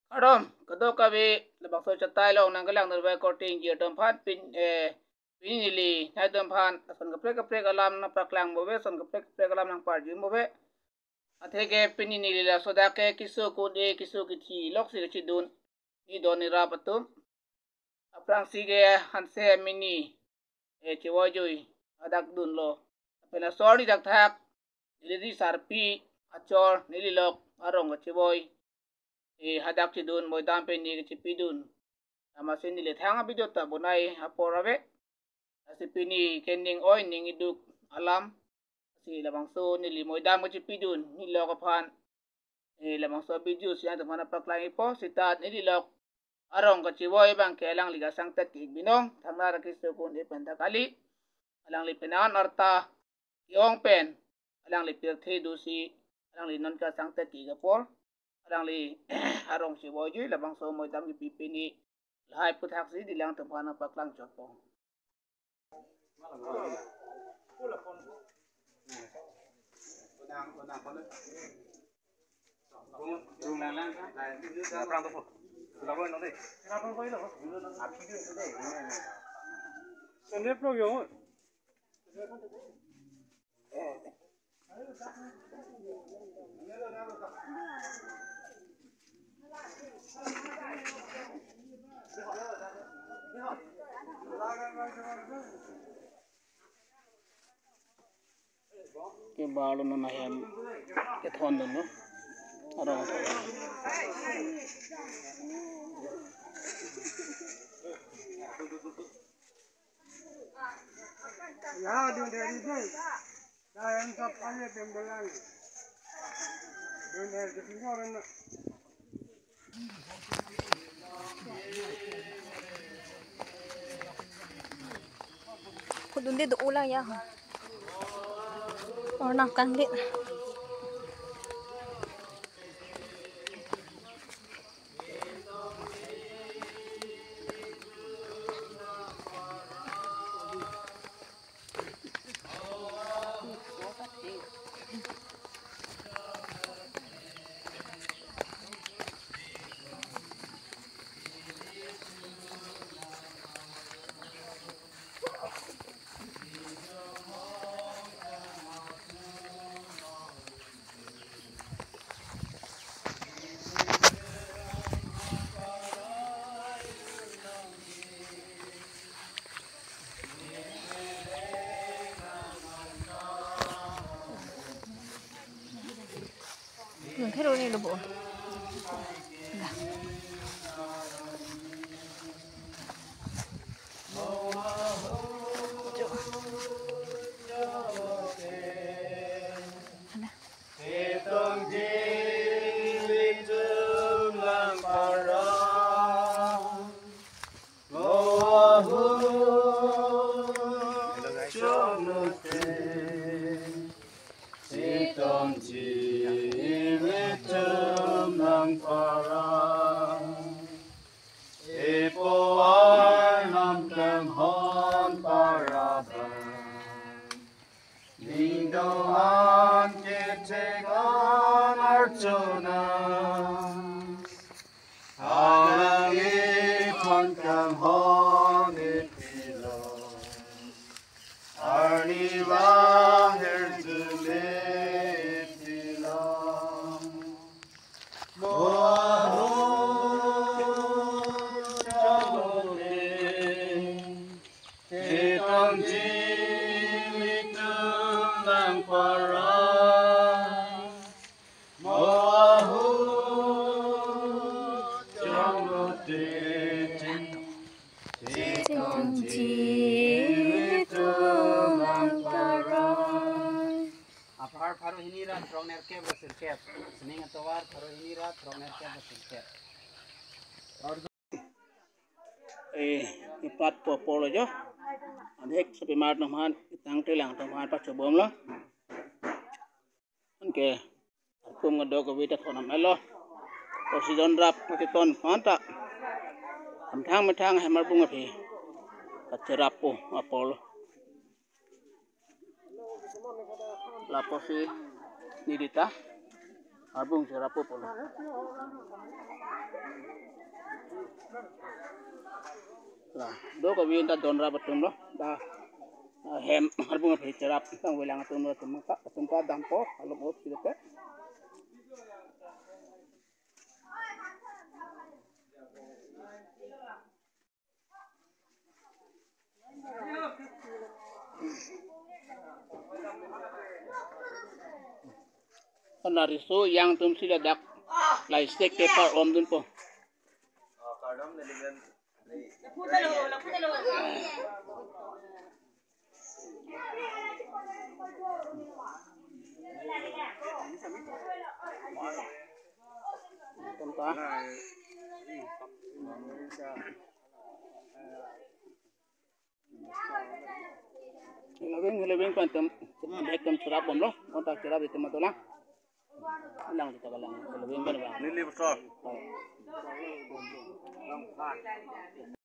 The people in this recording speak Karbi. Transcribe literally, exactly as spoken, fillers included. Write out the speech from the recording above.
Kardom, kadokave labangso chatai along nangkelang nirvai korte ingjir atum aphan pin, eh, pini neli nangtum aphan ason kaprek kaprek alam nangpaklang bom ave, ason kaprek kaprek alam nangparjum bom ave. Atheke pini neli laso dak ke keso kun-e keso kithi loksi kachedun ni don ni rap atum. Aphrangsi ke hanse mini, eh, chevoi jui hadak dunlo. Lapen laso arni thakthak neli di sarpi achor neli lok arong kachevoi, eh, hadak chedun moidam pen ni kachepidun. Amatsi neli thang a-video ta bonai apor ave. Lasi pini ke ning oi ning iduk alam. Lasi labangso neli moidam kachepidun ni lok aphan, eh, labangso video si nangtum aphan paklang-ikpo. Seta neli lok arong kachevoi abang ke alangli ke asangtet ke-ik binong, thangnar keso kun-e pen ta kali. Alangli penan arta ke-ong pen alangli pirthe dosi alangli non ke asangtet ke-ik apor alangli arong chevoi jui labangso moidam kepi pini lahai aputhaksi neli nangtum aphan paklang chotpo. Kebarlo non ahem kethondunlo. Arong. Ya, dun dari dun. Dah, yang tak payah pembelang. Dun dari ketinggalan. Kudun de do ulang ya. Orang kan de. Nung thero ni lo bo. Chetong jilitum lang para. Mo ahut choklote. Chetong jilitum lang para. Epo Arnam kanghon para abang. Ning do-an kethek an archona. Alangliphan kanghon ipilo. Arni vang herjume ipilo. Mo ahut choklote. Chetong jilitum lang para. Mo ahut choklote. Chetong jilitum lang para. Apar pharo hini ra throk nerkep ra sirkep. Sining atovar pharo hini ra throk nerkep ra sirkep. Eh, ipat po apor lo jo. Adhek sapi mar atum aphan, itang telang atum aphan pachobomlo. Anke, arpum kadokave ta thon amelo. Oxygen rap pati ton aphan ta. Amthang methang hem arbung aphi kacherappo apor lo. Lapusi neli ta arbung cherappo apor lo. Lah, do kave ta donrap atum lo. Da, ah, hem harbung aphi cherap tangvelang atum lo, atum ta, atum ta dampo, alom ot sirete. Nariso yang atum si ladak lai sek kepar om dunpo. Atum ta. Helo veng, helo veng pen atum, atum cherap bomlo, kontak cherap itum atolang. Lang kita kalang, helo veng pen bang. Neli besar.